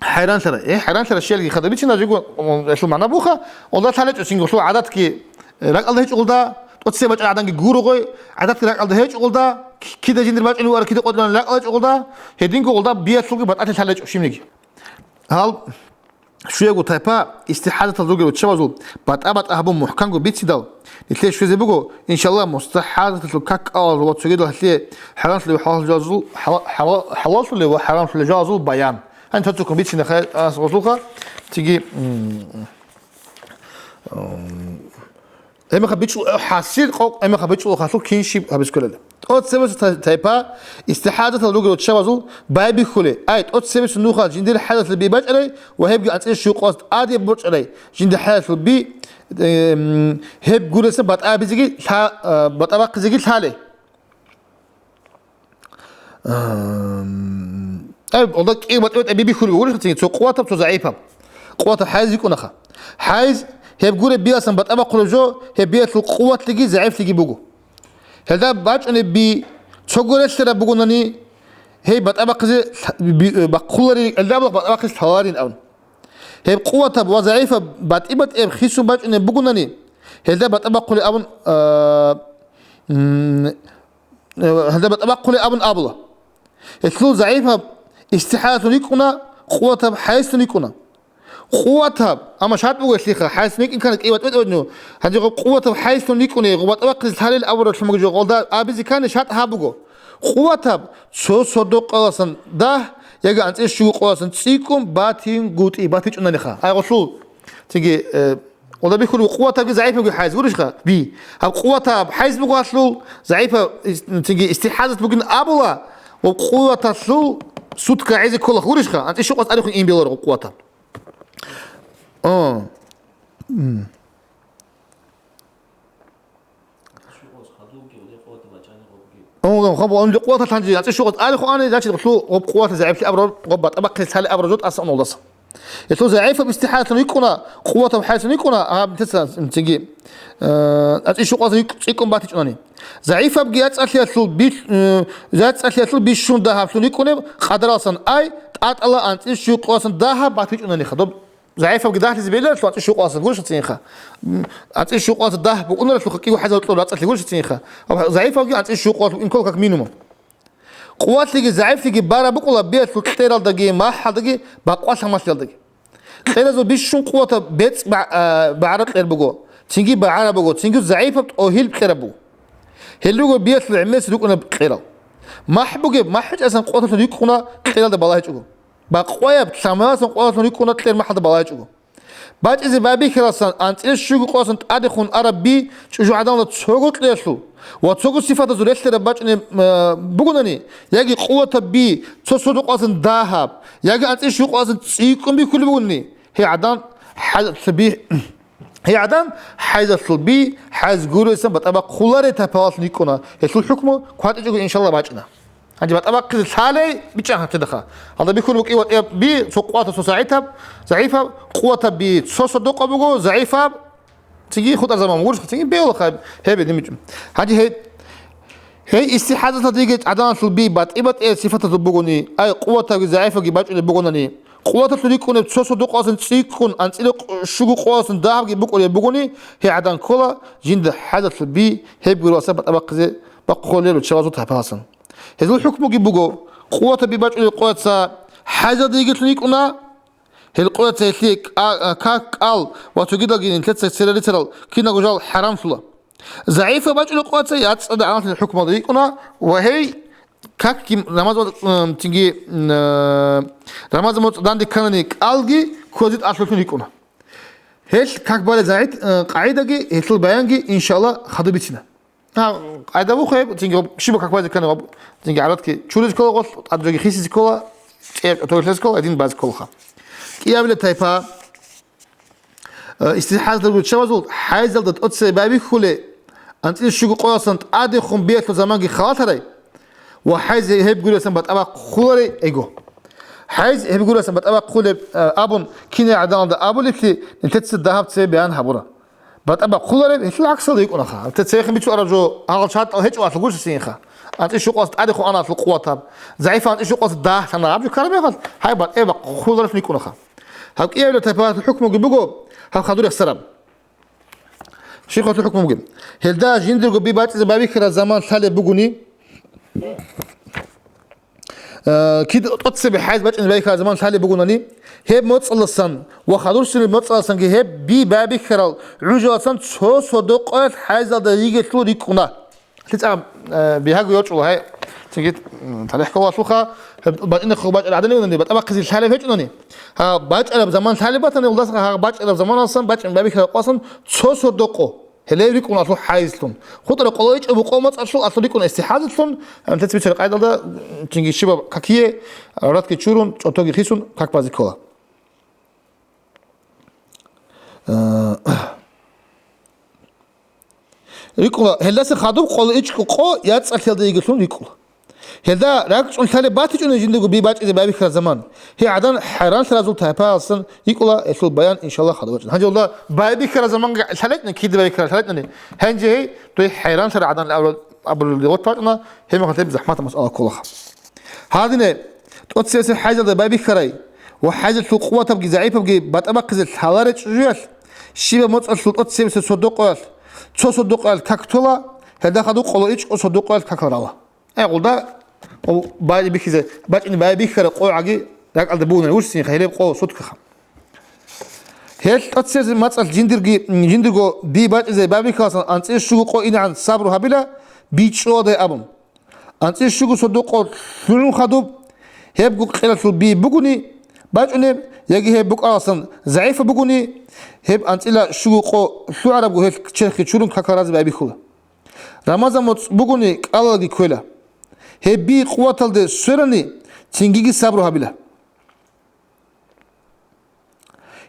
ХӀайранлъара. Э, хӀайранлъара щелги хадуб бицина жиго, м, гьелъул магӀна буха, олда лъалечӀо, цинги гьелъул гӀадатги, э, ракӀалда гьечӀолда, тӀоцебе бачӀарай гӀаданги гурогъой, гӀадатги ракӀалда гьечӀолда, к-, кида жиндир бачӀунев ара кида къватӀилан ракӀалда гьечӀолда, гьединго олда биялъулги батӀалъи лъалечӀо щибниги. Гьал щуягу тайпа истихӀазатал ругел руччабазул батӀа-батӀа гьабун мухӀканго бицидал, нилъее щвезе буго, иншаллагь, мустахӀазаталъул как-кӀалал ва цогидал гьелъие хӀарамлъулев ва хӀалаллъулев жалазул, хӀала-, хӀала-, хӀалаллъулев ва хӀарамлъулев жалазул баян. Гьаниб цо-цоккун бицина хай-, ас гъозулха, цинги, м, м, эмеха бичӀу-, хӀасил къокъ эмеха бичӀчӀулахъалъул кин щиб гьабиз кколел. ТӀоцебесеб та-, тайпа истихӀазатал ругел руччабазул байбихьулей, ай, тӀоцебесеб нухал жиндир хӀалалъул би бачӀарай ва гьебги анцӀила щуго къоялъ тӀаде бачӀарай жиндир хӀалалъул би, эм, гьеб гурелъа батӀа бахъизеги лъа-, а, батӀа бахъизеги лъалей. Ам, гьеб, гьелда кӀиго батӀи-батӀи бихьулеб бугони, цо къуватаб, цо загӀипаб. Къуватаб хӀайз йикӀунаха. ХӀайз гьеб гуреб биялъан батӀа бахъулеб жо, гьеб биялъул къуватлъиги загӀиплъиги буго. Гьелда бачӀунеб би цого релълъараб бугонани, гьей батӀа бахъизе лъ-, би-, бахъуларин, гьелда батӀа бахъизе лъаларин абун. Гьеб къуватаб ва загӀипаб батӀи-батӀияб хисун бачӀунеб бугонани, гьелда батӀа бахъулей абун, а, м, Э, гьелда батӀа бахъулей абун абула. Гьелъул загӀипаб истихӀалалъун йикӀуна, къуватаб хӀайзлъун йикӀуна. Къуватаб, амма шартӀ буго гьелъиха, хӀайзлъун йикӀин ккани кӀиго батӀи-батӀи, гьанже гъоб къуватаб хӀайзлъун йикӀуни, гъоб батӀа бахъизе лъалел абуралъун буго жо, гъолда абизе ккани шартӀ гьаб буго. Къуватаб цо сордо къояласан дагь, яги анцӀила щуго къояласан цӀикӀкӀун батингутӀи, батичӀунаниха. Ай гъолъул. Цинги, э, Гъолда бихьулеб къуватабги загӀипабги хӀайз гурищха? Би. Гьаб къуватаб хӀайз буго гьалъул, загӀипаб ис-, цинги истихӀазат бугин абула, ва къуваталъул сутка гӀезе ккола гурищха? АнцӀила щуго къоялъ тӀадехун ин беларго къуватаб. О. М. О, гьаб, гьаб, къуваталъ гьанже анцӀила щуго къоялъ тӀадехун ани, значит, гъолъул гъоб къуватаб загӀиплъи абураб, гъоб батӀа бахъизе лъалел абураб жо тӀасан уна гъолдаса. Гьелъул загӀипаб истихӀалалъун йикӀуна, къуватаб хӀайзлъун йикӀуна, гьаб, цинги, э, анцӀила щуго къояласан йикӀ-, цӀикӀкӀун батичӀунани. ЗагӀипабги яцӀцӀалъиялъул бил-, э, яцӀцӀалъиялъул бищун дагьаблъун йикӀунеб къадаралсан, ай, тӀатӀала анцӀила щуго къояласан дагьаб батичӀунаниха. Доб загӀипабги дагьлъизе беларалъул анцӀила щуго къояласан гурищ цинха. М, анцӀила щуго къояласан дагь букӀунаралъухъа кӀиго хӀайзал кьураб рацӀцӀалъи гурищ цинха. Ва загӀипабги анцӀила щуго къоялъ букӀин ккола как минимум. Къувалъиги загӀиплъиги бараб букӀула биялъул кьералдаги, махӀалдаги, бакъвалъ гьамалъиялдаги. Кьеразул бищун къуватаб бецӀ ба-, а, багӀараб кьер буго, цинги багӀараб буго, цинги загӀипаб тӀогьил кьераб буго. Гьел руго биялъул гӀемерисел рукӀунеб кьерал. МахӀ бугеб, махӀ гьечӀасан къуваталъун рикӀкӀуна кьералда балагьичӀого. Бакъваяб, лъамаласан къуваталъун рикӀкӀуна кьер махӀалда балагьичӀого. БачӀизе байбихьаралсан анцӀила щуго къояласан тӀадехун араб би чӀужугӀаданала цого кьералъул ва цого сифатазул релълъараб бачӀунеб, э, бугонани, яги къуватаб би цо сордо къояласан дагьаб, яги анцӀила щуго къояласан цӀикӀкӀун бихьулеб бугони, гьей гӀадан хӀай-, би, гьей гӀадан хӀайзалъул би, хӀайз гуреласан батӀа бахъуларей тайпалалъун йикӀуна, гьелъул хӀукму кватӀичӀого, иншалла, бачӀина. Гьанже батӀа бахъизе лъалей бичӀчӀан гьатӀидахъа. Гьалда бихьулеб кӀиго батӀияб би, цо къуватаб, цо загӀипаб, загӀипаб, къуватаб би цо сордо къо буго, загӀипаб, цинги хутӀараб заман гурищха, цинги бегьулаха гьеб, гьеб гьедин бичӀчӀун. Гьанже гьеб, Гьей истихӀазаталда йигей гӀаданалъул би батӀи-батӀияб сипаталъул бугони, ай къуватабги загӀипабги бачӀунеб бугонани, къуваталъул рикӀкӀунеб цо содокъоялдасан цӀикӀкӀун анцӀила щуго къоялдасан дагьабги букӀунеб бугони, гьей гӀадан ккола жинда хӀайзалъул би гьеб гурелдасан батӀа бахъизе бахъулел руччабазул тайпаялдасан. Гьезул хӀукмуги буго, къуватаб би бачӀунеб къояца хӀайзалда йигелъун йикӀуна, гьел къояца гьелъие кӀа-, как, кӀал ва цогидалги нилъеца церарицарал киналго жал хӀарамлъула. ЗагӀипаб бачӀунеб къояца яцӀцӀадаб гӀаналъул хӀукмалда йикӀуна ва гьей какги Рамазан, м, цинги, м, э, Рамазан моцӀ данде кканани кӀалги кквезе тӀалъулъун йикӀуна. Гьелъ как балеб загӀип, э, къагӀидаги, гьелъул баянги, иншалла, хадуб бицина. Гьа, къайда бухъе, цинги щибаб как базе ккани, цинги гӀаратги чуризе ккола гъолъ, тӀад жоги хисизе ккола, кӀияб тӀойлъизе ккола, гьедин базе кколаха. КӀиабилеб тайпа, э, истихӀазаталъул руччабазул хӀайзалда тӀоцебе байбихьулеб, анцӀила щуго къоялдасан тӀадехун биялъул заманги халатарай ва хӀайз гьеб гурелдасан батӀа бахъуларай эго. ХӀайз гьеб гурелдасан батӀа бахъулеб, э, абун кинай гӀаданалда абулеблъи нилъеца дагьаб цебе баян гьабура. БатӀа бахъулареб гьелъул гӀаксалда йикӀунаха. Гьаб цехин бицун араб жо гьагъал шартӀал гьечӀо алъугурищ цинха. АнцӀила щуго къоялдаса тӀадехун аналъул къуватаб. ЗагӀипаб анцӀила щуго къоялдаса дагьлъана аб жо ккараб мехалъ, гьай батӀа бахъуларелъун йикӀунаха. Гьаб кӀиабилеб тайпаялъул хӀукмуги буго, гьаб хадур яхсараб. Щиб хадур хӀукмуги. Гьелда жиндирго би бачӀизе байбихьараб заман лъалеб бугони, Э, кид тӀоцебе хӀайз бачӀине байбихьараб заман лъалеб бугонани, гьеб моцӀалдасан ва хадурсилаб моцӀалдасанги гьеб би байбихьарал гӀужалдасан цо содокъоялъ хӀайзалда йигелъул рикӀкӀуна. ЛъицӀа, э, бигьаго йорчӀула гьай. Цинги, м, талихӀ кколалъулха, гьеб бачӀинехъе бачӀараб гӀадин вугони, батӀа бахъизе лъалеб гьечӀони. Гьа, бачӀараб заман лъалеб батани, гьелдаса гьа бачӀараб заманалдасан бачӀине байбихьараб къоялдасан цо содокъо. Гьеле рикӀкӀуна алъул хӀайзлъун. ХутӀараб къоло ичӀаб къо моцӀалъул алъул рикӀкӀуна истихӀазалъун, гьанже цебе церекъайдалда, цинги щибаб какие, ратги чурун, чӀотоги хисун, как базе ккола. Э, рикӀкӀуна, гьелдаса хадуб къоло ичӀго къо яцӀцӀалъиялда йигелъун рикӀкӀула. Гьелда ракӀчӀун лъалеб батичӀони жиндирго би бачӀизе байбихьараб заман, гьей гӀадан хӀайранлъаразул тайпаялдасан йикӀула гьелъул баян, иншалла, хадуб бачӀун. Гьанже гьелда байбихьараб заманги лъалечӀони, кида байбихьараб лъалечӀони, гьанже гьей дой хӀайранлъараб гӀадан абурал-, абуралде гъоркь бачӀуна, гьеб мехалъ гьеб захӀматаб масъала кколаха. Гьадине, тӀоцебесеб хӀайзалда байбихьарай ва хӀайзалъул къуватабги загӀипабги батӀа бахъизе лъаларел чӀужуялъ, щибаб моцӀалъул тӀоцебесеб содокъоялъ, цо содокъоялъ как тола, гьелда хадуб къоло ичӀго содокъоялъ какал рала. Гьелда, о, байбихьизе, бачӀине байбихьараб къо гӀаги ракӀалда бугони, вуссинха, гьелеб къо суткаха. Гьел тӀоцебесеб моцӀалъ жиндирги, жиндирго би бачӀизе байбихьаралдасан анцӀила щуго къо инегӀан сабру гьабила, би чӀоладай абун. АнцӀила щуго содокъо лъугӀун хадуб, гьебго къиралъул би бугони бачӀунеб, яги гьеб букӀаралдасан загӀипаб бугони, гьеб анцӀила щуго къо лъугӀарабго гьелъ черхги чурун какал разе байбихьула. Рамазан моцӀ бугони кӀалалги кквела. Гьеб би къуваталде сверани, цинги сабру гьабила.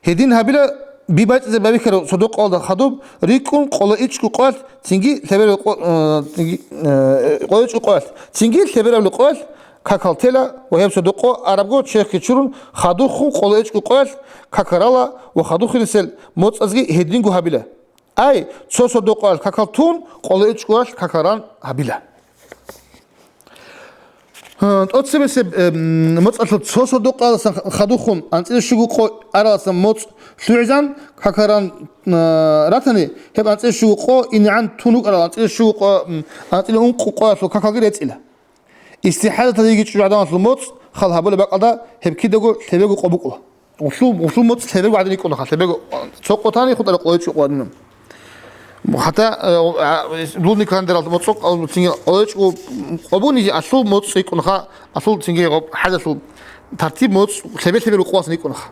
Гьедин гьабила, би бачӀизе байбихьараб содокъоялда хадуб рикӀкӀун къоло ичӀго къоялъ, цинги лъебераб къо-, э, цинги, э, къоло ичӀго къоялъ, цинги лъебераб къоялъ какал тела ва гьеб содокъо арабго черхги чурун хадурхун къоло ичӀго къоялъ какал рала ва хадурхинисел моцӀазги гьединго гьабила. Ай, цо содокъоялъ какал тун, къоло ичӀгоялъ какал ран гьабила. Гьа, тӀоцебесеб, эм, моцӀалъул цо содокъоялдасан хадухун анцӀила щуго къо аралдасан моцӀ лъугӀизан какал ран, а, ратани, гьеб анцӀила щуго къо инегӀан тун вукӀарал анцӀила щуго къо, м, анцӀила ункъо къоялъул какалги рецӀила. ИстихӀазаталда йигей чӀужугӀаданалъул моцӀ хал гьабулеб бакӀалда гьеб кидаго лъебего къо букӀула. Гъулъул, гъулъул моцӀ лъебего гӀадин йикӀунаха, лъебего цо къотани хутӀараб къоло ичӀго къо гӀадинан. ХӀатта, э, а, лунный календаралда моцӀ къо-, цинги къоло ичӀго къо бугони алъул моцӀ йикӀунаха, алъул цинги гъоб хӀадалъул тартиб моцӀ лъебе-лъебе рукъуласан йикӀунаха.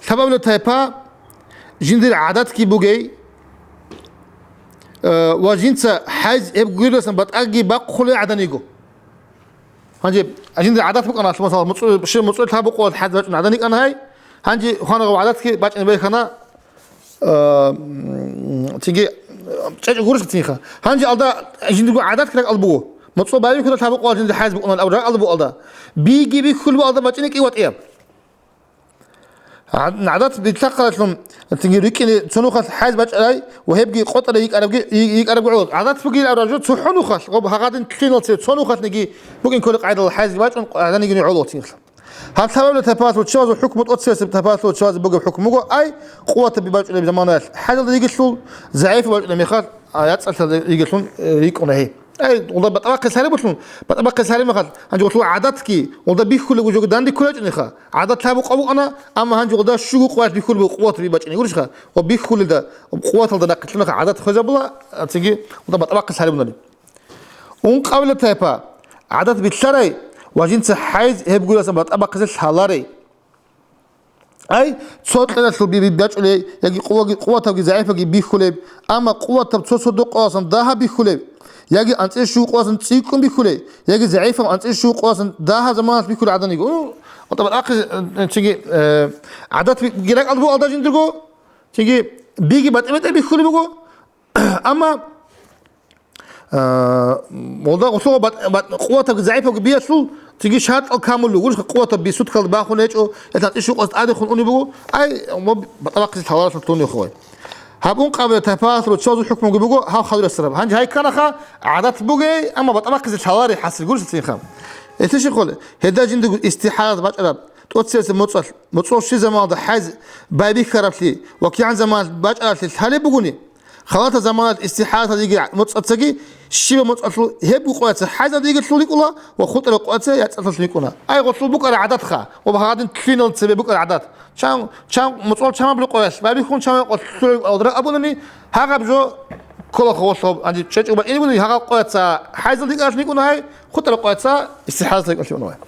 Лъабабилеб тайпа жиндир гӀадатги бугей, э, ва жинца хӀайз гьеб гурелдасан батӀаги бахъулей гӀадан йиго. Гьанже жиндир гӀадат букӀана, масала, муцӀу-, щиб муцӀуй лъаб букъулал хӀайз бачӀун гӀадан йикӀана гьай. Гьанже хванагъав гӀадатги бачӀине байхана, а, м, цинги, а, чӀечӀ гурищ цинха. Гьанже алда жиндирго гӀадатги ракӀал буго. МуцӀу байбихьуда лъаб букъулал жиндир хӀайз букӀунал абу ракӀал буалда. Биги бихьул буалда бачӀине кӀи ватӀияб. ГӀад-, гӀадат битӀахъалалъун, цинги рикӀкӀине цо нухалъ хӀайз бачӀарай ва гьебги къотӀарай йикӀарабги, йикӀарабги гӀоло. ГӀадат бугилан абураб жо цохӀо нухалъ, гъоб гьагъадин лъугьиналъе цо нухалъниги букӀин кколеб къайдалъ хӀайзги бачӀун гӀаданигине гӀоло цинги. Гьаб лъабабилеб тайпалъул чиясул хӀукму тӀоцебесеб тайпалъул чиязе бугеб хӀукму буго, ай, къуватаб бачӀунеб заманаялъ хӀайзалда йигелъул, загӀипаб бачӀунеб мехалъ, а, яцӀцӀалъалда йигелъун, э, рикӀкӀуна гьей. Ай, гъолда батӀа бахъизе гьариб букӀун, батӀа бахъизе гьариб мехалъ, гьанже гъолъул гӀадатги, гъолда бихьулеб жо данде кколеб бачӀунеха. ГӀадат лъабаб къо букӀана, амма гьанже гъолда щуго къуват бихьулеб къуватаби бачӀунеб гурищха, ва бихьулелда, къуваталда нахъе лъунаха гӀадат хвезабула, а, цинги гъолда батӀа бахъизе гьарибунани. Ункъабилеб тайпа, гӀадат билълъарай ва жинца хӀайз гьеб гурасан батӀа бахъизе лъаларай. Ай, цо кьеналъул би-, би-, бачӀулей, яги къуваги-, къуватабги загӀипабги бихьулеб, амма къуватаб цо-цо докъоасан дагьаб бихьулеб, яги анцӀила щуго къоасан цӀикӀкӀун бихьулей, яги загӀипаб анцӀила щуго къоасан дагьаб заманалъ бихьулеб гӀадан йиго. М, батӀа бахъизе, э, цинги, э, гӀадат би-, гиракӀал буго алда жиндирго, цинги биги батӀи-батӀи бихьулеб буго, амма, а, гъолда гъолъуго бат-, бат-, къуватаб загӀипабги биялъул, цинги шартӀал камуллугурха, къуватаб би суткалда бахун гьечӀо, я анцӀила щуго къоас тӀадехун унеб буго, ай, ва батӀа бахъизе лъаларалъун лъугьуневха. Гьаб ункъабилеб тайпалъул чиясул хӀукмуги буго гьав хадурасараб. Гьанже гьай кканаха, гӀадат бугей, амма батӀа бахъизе лъаларей хӀасил гурищ цинха. Гьелъие щиб кколеб? Гьелда жиндирго истихӀарат бачӀараб, тӀоцебесеб моцӀалъ, моцӀал щиб заманалда хӀайз байбихьараблъи ва кигӀан заманалъ бачӀараблъи лъалеб бугони, халатаб заманалъ истихӀараталда йигей моцӀацаги, щибаб моцӀалъул гьеб къояца хӀайзалда йигелъул рикӀкӀуна ва хутӀараб къояца яцӀцӀалъалъун рикӀкӀуна. Ай, гъолъул букӀараб гӀадатха, ва гьагъадин лъугьиналъ цебе букӀараб гӀадат. Чан, чан моцӀал чамаблъи къоялъ байбихьун, чамал къо лъугӀараб абунани, гьагъаб жо кколаха гъолъул, гьанже чӀечӀого бакӀинигуни, гьагъаб къояца хӀайзалда йикӀаралъун йикӀуна гьай, хутӀараб къояца истихӀараталда йикӀаралъун йикӀуна гьай.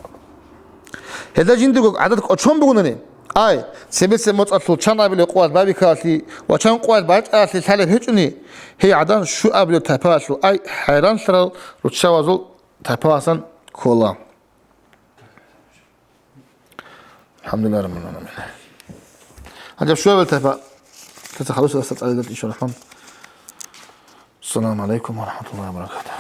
Гьелда жиндирго гӀадат кӀочон бугонани, ай, цебесеб моцӀалъул чан абилеб къоялъ байбихьараблъи ва чан къоялъ бачӀараблъи лъалеб гьечӀони, гьей гӀадан щуабилеб тайпаялъул, ай, хӀайранлъарал руччабазул тайпаласан ккола. АлхӀамдулиллагьи раббил гӀаламин. Гьанже щуабилеб тайпа. Лъица хадусалъ цӀалидал ишал рахман. Ассаламу гӀалайкум ва рахӀматуллагьи ва баракатугь.